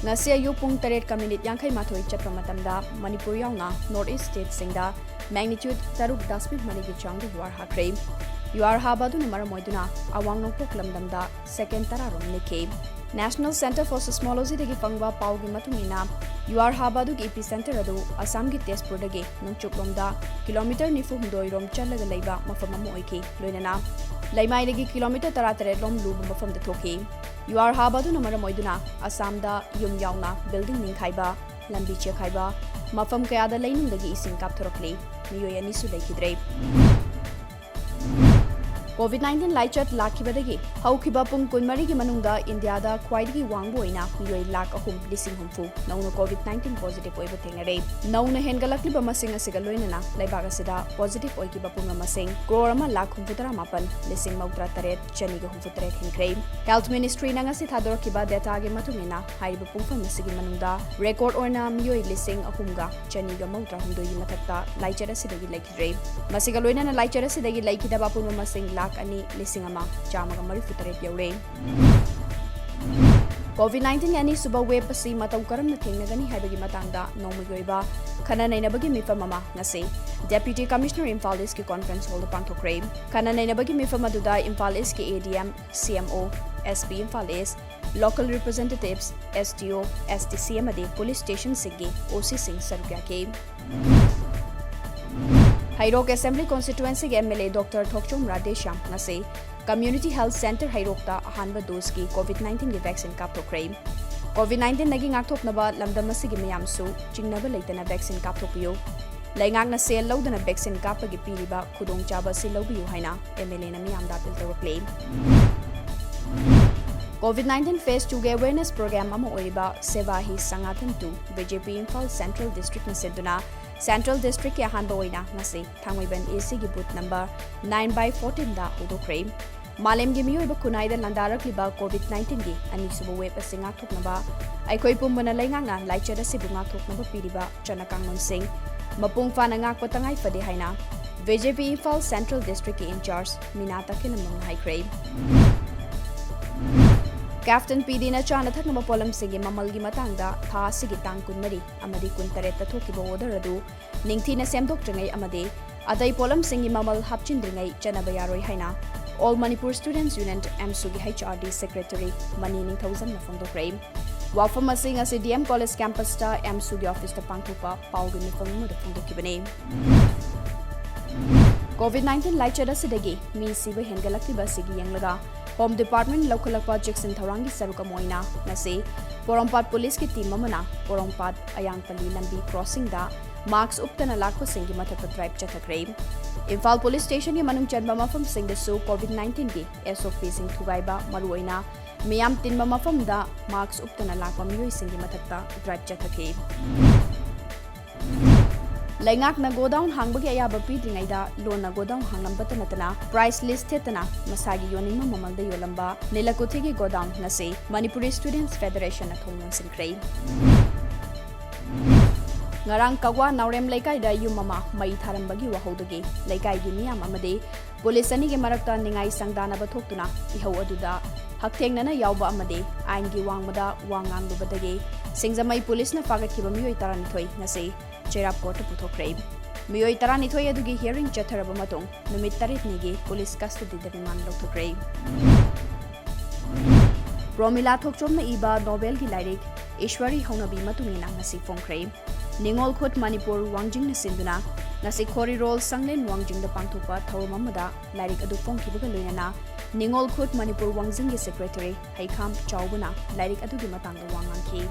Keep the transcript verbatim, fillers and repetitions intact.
ꯉꯁꯤ ꯑꯌꯨꯛ ꯄꯨꯡ ꯇꯔꯦꯠꯀ ꯃꯤꯅꯤꯠ ꯌꯥꯡꯈꯩ ꯃꯥꯊꯣꯏ ꯆꯠꯄ ꯃꯇꯝꯗ ꯃꯅꯤꯄꯨꯔ ꯌꯥꯎꯅ North East state ꯁꯤꯡꯗ magnitude ꯇꯔꯨꯛ ꯗꯁꯃꯤꯛ ꯃꯔꯤꯒꯤ ꯆꯥꯡꯗ ꯌꯨꯍꯥꯔ ꯍꯥꯈ꯭ꯔꯦ꯫ ꯌꯨꯍꯥꯔ ꯍꯥꯕ ꯑꯗꯨꯅ ꯃꯔꯝ ꯑꯣꯏꯗꯨꯅ ꯑꯋꯥꯡ ꯅꯣꯡꯄꯣꯛ ꯂꯝꯗꯝꯗ second ꯇꯔꯥ ꯔꯣꯝ ꯅꯤꯛꯈꯤ꯫ National Centre for Seismology ꯗꯒꯤ ꯐꯪꯕ ꯄꯥꯎꯒꯤ ꯃꯇꯨꯡ ꯏꯟꯅ, ꯌꯨꯍꯥꯔ ꯍꯥꯕ ꯑꯗꯨꯒꯤ epicentre ꯑꯗꯨ ꯑꯁꯥꯝꯒꯤ ꯇꯦꯖꯄꯨꯔꯗꯒꯤ ꯅꯣꯡꯆꯨꯞꯂꯣꯝꯗ kilometre ꯅꯤꯐꯨ ꯍꯨꯝꯗꯣꯏ ꯔꯣꯝ ꯆꯠꯂꯒ ꯂꯩꯕ ꯃꯐꯝ ꯑꯃ ꯑꯣꯏꯈꯤ꯫ ꯂꯣꯏꯅꯅ ꯂꯩꯃꯥꯏꯗꯒꯤ kilometre ꯇꯔꯥ ꯇꯔꯦꯠ ꯔꯣꯝ ꯂꯨꯕ ꯃꯐꯝꯗ ꯊꯣꯛꯈꯤ꯫ ꯌꯨꯍꯥꯔ ꯍꯥꯕ ꯑꯗꯨꯅ ꯃꯔꯝ ꯑꯣꯏꯗꯨꯅ ꯑꯁꯥꯝꯗ ꯌꯨꯝ ꯌꯥꯎꯅ building ꯅꯤꯡꯈꯥꯏꯕ, ꯂꯝꯕꯤ ꯆꯦꯛꯈꯥꯏꯕ, ꯃꯐꯝ ꯀꯌꯥꯗ ꯂꯩꯅꯨꯡꯗꯒꯤ ꯏꯁꯤꯡ ꯀꯥꯞꯊꯣꯔꯛꯂꯤ꯫ ꯃꯤꯑꯣꯏ ꯑꯅꯤꯁꯨ ꯂꯩꯈꯤꯗ꯭ꯔꯦ꯫ COVID nineteen ꯂꯥꯏꯆꯠ ꯂꯥꯛꯈꯤꯕꯗꯒꯤ ꯍꯧꯈꯤꯕ ꯄꯨꯡ ꯀꯨꯟꯃꯔꯤꯒꯤ ꯃꯅꯨꯡꯗ ꯏꯟꯗꯤꯌꯥꯗ ꯈ꯭ꯋꯥꯏꯗꯒꯤ ꯋꯥꯡꯕ ꯑꯣꯏꯅ ꯃꯤꯑꯣꯏ ꯂꯥꯈ ꯑꯍꯨꯝ ꯂꯤꯁꯤꯡ ꯍꯨꯝꯐꯨ ꯅꯧꯅ COVID nineteen positive ꯑꯣꯏꯕ ꯊꯦꯡꯅꯔꯦ꯫ ꯅꯧꯅ ꯍꯦꯟꯒꯠꯂꯛꯂꯤꯕ ꯃꯁꯤꯡ ꯑꯁꯤꯒ ꯂꯣꯏꯅꯅ ꯂꯩꯕꯥꯛ ꯑꯁꯤꯗ positive ꯑꯣꯏꯈꯤꯕ ꯄꯨꯝꯅ ꯃꯁꯤꯡ ꯀ꯭ꯔꯣꯔ ꯑꯃ ꯂꯥꯈ ꯍꯨꯝꯐꯨꯇꯔꯥ ꯃꯥꯄꯟ ꯂꯤꯁꯤꯡ ꯃꯧꯗ꯭ꯔꯥ ꯇꯔꯦꯠ ꯆꯅꯤꯒ ꯍꯨꯝꯐꯨꯇꯔꯦꯠ ꯍꯦꯟꯈ꯭ꯔꯦ꯫ Health Ministry ꯅ ꯉꯁꯤ ꯊꯥꯗꯣꯔꯛꯈꯤꯕ data ꯒꯤ ꯃꯇꯨꯡ ꯏꯟꯅ, ꯍꯥꯏꯔꯤꯕ ꯄꯨꯡꯐꯝ ꯑꯁꯤꯒꯤ ꯃꯅꯨꯡꯗ record ꯑꯣꯏꯅ ꯃꯤꯑꯣꯏ ꯂꯤꯁꯤꯡ ꯑꯍꯨꯝꯒ ꯆꯅꯤꯒ ꯃꯧꯗ꯭ꯔꯥ ꯍꯨꯝꯗꯣꯏꯒꯤ ꯃꯊꯛꯇ ꯂꯥꯏꯆꯠ ꯑꯁꯤꯗꯒꯤ ꯂꯩꯈꯤꯗ꯭ꯔꯦ꯫ ꯃꯁꯤꯒ ꯂꯣꯏꯅꯅ ꯂꯥꯏꯆꯠ ꯑꯁꯤꯗꯒꯤ ꯂꯩꯈꯤꯗꯕ ꯑꯄꯨꯟꯕ ꯃꯁꯤꯡ ꯂꯥꯈ ꯑꯅꯤ ꯂꯤꯁꯤꯡ ꯑꯃ ꯆꯥꯝꯃꯒ ꯃꯔꯤꯐꯨ ꯇꯔꯦꯠ ꯌꯧꯔꯦ꯫ COVID nineteen ꯒꯤ ꯑꯅꯤꯁꯨꯕ wave ꯑꯁꯤ ꯃꯇꯧ ꯀꯔꯝꯅ ꯊꯦꯡꯅꯒꯅꯤ ꯍꯥꯏꯕꯒꯤ ꯃꯇꯥꯡꯗ ꯅꯣꯡꯃꯒꯤ ꯑꯣꯏꯕ ꯈꯟꯅ ꯅꯩꯅꯕꯒꯤ ꯃꯤꯐꯝ ꯑꯃ ꯉꯁꯤ Deputy Commissioner Imphal East ꯀꯤ conference hall ꯗ ꯄꯥꯡꯊꯣꯛꯈ꯭ꯔꯦ꯫ ꯈꯟꯅ ꯅꯩꯅꯕꯒꯤ ꯃꯤꯐꯝ ꯑꯗꯨꯗ Imphal East ꯀꯤ ADM, CMO, SP Imphal East, local representatives, SDO, SDC ꯑꯃꯗꯤ police station ꯁꯤꯡꯒꯤ OC ꯁꯤꯡ ꯁꯔꯨꯛ ꯌꯥꯈꯤ꯫ ꯍꯩꯔꯣꯛ Assembly Constituency ꯒꯤ MLA Doctor ꯊꯣꯛꯆꯣꯝ ꯔꯥꯙꯦꯁ꯭ꯌꯥꯝ ꯉꯁꯤ Community Health Centre ꯍꯩꯔꯣꯛꯇ ꯑꯍꯥꯟꯕ dose ꯀꯤ COVID nineteen ꯒꯤ vaccine ꯀꯥꯞꯊꯣꯛꯈ꯭ꯔꯦ꯫ COVID nineteen ꯗꯒꯤ ꯉꯥꯛꯊꯣꯛꯅꯕ ꯂꯝꯗꯝ ꯑꯁꯤꯒꯤ ꯃꯤꯌꯥꯝꯁꯨ ꯆꯤꯡꯅꯕ ꯂꯩꯇꯅ vaccine ꯀꯥꯞꯊꯣꯛꯄꯤꯌꯨ꯫ ꯂꯩꯉꯥꯛꯅ ꯁꯦꯜ ꯂꯧꯗꯅ vaccine ꯀꯥꯞꯄꯒꯤ ꯄꯤꯔꯤꯕ ꯈꯨꯗꯣꯡꯆꯥꯕ ꯑꯁꯤ ꯂꯧꯕꯤꯌꯨ ꯍꯥꯏꯅ MLA ꯅ ꯃꯤꯌꯥꯝꯗ appeal ꯇꯧꯔꯛꯂꯤ꯫ COVID nineteen phase two ꯒꯤ awareness program ꯑꯃ ꯑꯣꯏꯔꯤꯕ Seva Hi Sangathan two, BJP Imphal Central District ꯅ ꯁꯤꯟꯗꯨꯅ Central District ꯀꯤ ꯑꯍꯥꯟꯕ ꯑꯣꯏꯅ ꯉꯁꯤ ꯊꯥꯡꯃꯩꯕꯟ AC ꯒꯤ booth number nine by fourteen ꯗ ꯍꯧꯗꯣꯛꯈ꯭ꯔꯦ꯫ ꯃꯥꯂꯦꯝꯒꯤ ꯃꯤꯑꯣꯏꯕ ꯈꯨꯟꯅꯥꯏꯗ ꯂꯥꯟꯗꯥꯔꯛꯂꯤꯕ COVID nineteen ꯒꯤ ꯑꯅꯤꯁꯨꯕ wave ꯑꯁꯤ ꯉꯥꯛꯊꯣꯛꯅꯕ ꯑꯩꯈꯣꯏ ꯄꯨꯝꯕꯅ ꯂꯩꯉꯥꯛꯅ ꯂꯥꯏꯆꯠ ꯑꯁꯤꯕꯨ ꯉꯥꯛꯊꯣꯛꯅꯕ ꯄꯤꯔꯤꯕ ꯆꯠꯅ ꯀꯥꯡꯂꯣꯟꯁꯤꯡ ꯃꯄꯨꯡ ꯐꯥꯅ ꯉꯥꯛꯄ ꯇꯉꯥꯏ ꯐꯗꯦ ꯍꯥꯏꯅ BJP Imphal Central District ꯀꯤ in-charge ꯃꯤꯅꯥ ꯇꯈꯦꯂꯝꯕꯝꯅ ꯍꯥꯏꯈ꯭ꯔꯦ꯫ ꯀꯦꯞꯇꯦꯟ ꯄꯤ ꯗꯤꯅ ꯆꯥꯅ ꯊꯛꯅꯕ ꯄꯣꯠꯂꯝꯁꯤꯡꯒꯤ ꯃꯃꯜꯒꯤ ꯃꯇꯥꯡꯗ ꯊꯥ ꯑꯁꯤꯒꯤ ꯇꯥꯡ ꯀꯨꯟꯃꯔꯤ ꯑꯃꯗꯤ ꯀꯨꯟꯇꯔꯦꯠꯇ ꯊꯣꯛꯈꯤꯕ order ꯑꯗꯨ ꯅꯤꯡꯊꯤꯅ ꯁꯦꯝꯗꯣꯛꯇ꯭ꯔꯤꯉꯩ ꯑꯃꯗꯤ ꯑꯇꯩ ꯄꯣꯠꯂꯝꯁꯤꯡꯒꯤ ꯃꯃꯜ ꯍꯥꯞꯆꯤꯟꯗ꯭ꯔꯤꯉꯩ ꯆꯠꯅꯕ ꯌꯥꯔꯣꯏ ꯍꯥꯏꯅ All Manipur Students Union, ꯑꯦꯝꯁꯨꯒꯤ H R D secretary Mani ꯅꯤꯡꯊꯧꯖꯝꯅ ꯐꯣꯡꯗꯣꯛꯈ꯭ꯔꯦ꯫ ꯋꯥꯐꯝ ꯑꯁꯤ ꯉꯁꯤ D M College campusꯇ ꯑꯦꯝꯁꯨꯒꯤ officeꯇ ꯄꯥꯡꯊꯣꯛꯄ ꯄꯥꯎꯒꯤ ꯃꯤꯐꯝ ꯑꯃꯗ ꯐꯣꯡꯗꯣꯛꯈꯤꯕꯅꯤ꯫ COVID nineteen ꯂꯥꯏꯆꯠ ꯑꯁꯤꯗꯒꯤ ꯃꯤ ꯁꯤꯕ ꯍꯦꯟꯒꯠꯂꯛꯂꯤꯕ ꯑꯁꯤꯒꯤ ꯌꯦꯡꯂꯒ Home Department ꯂꯧꯈꯠꯂꯛꯄ ꯆꯦꯛꯁꯤꯟ ꯊꯧꯔꯥꯡꯒꯤ ꯁꯔꯨꯛ ꯑꯃ ꯑꯣꯏꯅ ꯉꯁꯤ ꯄꯣꯔꯣꯝꯄꯥꯠ ꯄꯨꯂꯤꯁꯀꯤ team ꯑꯃꯅ ꯄꯣꯔꯣꯝꯄꯥꯠ ꯑꯌꯥꯡꯄꯜꯂꯤ ꯂꯝꯕꯤ crossingꯗ mask ꯎꯞꯇꯅ ꯂꯥꯛꯄꯁꯤꯡꯒꯤ ꯃꯊꯛꯇ drive ꯆꯠꯊꯈ꯭ꯔꯦ꯫ ꯏꯝꯐꯥꯜ ꯄꯨꯂꯤꯁ ꯁ꯭ꯇꯦꯁꯟꯒꯤ ꯃꯅꯨꯡ ꯆꯟꯕ ꯃꯐꯝꯁꯤꯡꯗꯁꯨ COVID nineteenꯒꯤ S O Pꯁꯤꯡ ꯊꯨꯒꯥꯏꯕ, ꯃꯔꯨꯑꯣꯏꯅ ꯃꯤꯌꯥꯝ ꯇꯤꯟꯕ ꯃꯐꯝꯗ mask ꯎꯞꯇꯅ ꯂꯥꯛꯄ ꯃꯤꯑꯣꯏꯁꯤꯡꯒꯤ ꯃꯊꯛꯇ drive ꯆꯠꯊꯈꯤ꯫ ꯂꯩꯉꯥꯛꯅ godown ꯍꯥꯡꯕꯒꯤ ꯑꯌꯥꯕ ꯄꯤꯗ꯭ꯔꯤꯉꯩꯗ ꯂꯣꯟꯅ godown ꯍꯥꯡꯂꯝꯕꯇ ꯅꯠꯇꯅ price list ꯊꯦꯠꯇꯅ ꯃꯁꯥꯒꯤ ꯌꯣꯟꯅꯤꯡꯕ ꯃꯃꯜꯗ ꯌꯣꯜꯂꯝꯕ ꯅꯤꯂꯀꯨꯊꯤꯒꯤ godown ꯉꯁꯤ Manipuri Students Federationꯅ ꯊꯣꯡ ꯂꯣꯟꯁꯤꯟꯈ꯭ꯔꯦ꯫ ꯉꯔꯥꯡ ꯀꯛꯋꯥ ꯅꯥꯎꯔꯦꯝ ꯂꯩꯀꯥꯏꯗ ꯌꯨꯝ ꯑꯃ ꯃꯩ ꯊꯥꯔꯝꯕꯒꯤ ꯋꯥꯍꯧꯗꯒꯤ ꯂꯩꯀꯥꯏꯒꯤ ꯃꯤꯌꯥꯝ ꯑꯃꯗꯤ ꯄꯨꯂꯤꯁ ꯑꯅꯤꯒꯤ ꯃꯔꯛꯇ ꯅꯤꯡꯉꯥꯏ ꯁꯪꯗꯥꯅꯕ ꯊꯣꯛꯇꯨꯅ ꯏꯍꯧ ꯑꯗꯨꯗ ꯍꯛꯊꯦꯡꯅꯅ ꯌꯥꯎꯕ ꯑꯃꯗꯤ ꯑꯥꯏꯟꯒꯤ ꯋꯥꯡꯃꯗ ꯋꯥ ꯉꯥꯡꯂꯨꯕꯗꯒꯤ ꯁꯤꯡꯖꯃꯩ ꯄꯨꯂꯤꯁꯅ ꯐꯥꯒꯠꯈꯤꯕ ꯃꯤꯑꯣꯏ ꯇꯔꯥꯅꯤꯊꯣꯏ ꯉꯁꯤ ꯆꯩꯔꯥꯞ courtꯇ ꯄꯨꯊꯣꯛꯈ꯭ꯔꯦ꯫ ꯃꯤꯑꯣꯏ ꯇꯔꯥꯅꯤꯊꯣꯏ ꯑꯗꯨꯒꯤ hearing ꯆꯠꯊꯔꯕ ꯃꯇꯨꯡ ꯅꯨꯃꯤꯠ ꯇꯔꯦꯠꯅꯤꯒꯤ ꯄꯨꯂꯤꯁ custodyꯗ remand ꯂꯧꯊꯣꯛꯈ꯭ꯔꯦ꯫ ꯄ꯭ꯔꯣꯃꯤꯂꯥ ꯊꯣꯛꯆꯣꯝꯅ ꯏꯕ novelꯒꯤ ꯂꯥꯏꯔꯤꯛ ꯏꯁ꯭ꯋꯔꯤ ꯍꯧꯅꯕꯤ ꯃꯇꯨꯡ ꯏꯟꯅ ꯉꯁꯤ ꯐꯣꯡꯈ꯭ꯔꯦ꯫ ꯅꯤꯉꯣꯜ ꯈꯨꯠ ꯃꯅꯤꯄꯨꯔ ꯋꯥꯡꯖꯤꯡꯅ ꯁꯤꯟꯗꯨꯅ ꯉꯁꯤ ꯈꯣꯔꯤꯔꯣꯜ ꯁꯪꯂꯦꯟ ꯋꯥꯡꯖꯤꯡꯗ ꯄꯥꯡꯊꯣꯛꯄ ꯊꯧꯔꯝ ꯑꯃꯗ ꯂꯥꯏꯔꯤꯛ ꯑꯗꯨ ꯐꯣꯡꯈꯤꯕꯒ ꯂꯣꯏꯅꯅ ꯅꯤꯉꯣꯜ ꯈꯨꯠ ꯃꯅꯤꯄꯨꯔ ꯋꯥꯡꯖꯤꯡꯒꯤ secretary ꯍꯩꯈꯥꯝ ꯆꯥꯎꯕꯅ ꯂꯥꯏꯔꯤꯛ ꯑꯗꯨꯒꯤ ꯃꯇꯥꯡꯗ ꯋꯥ ꯉꯥꯡꯈꯤ꯫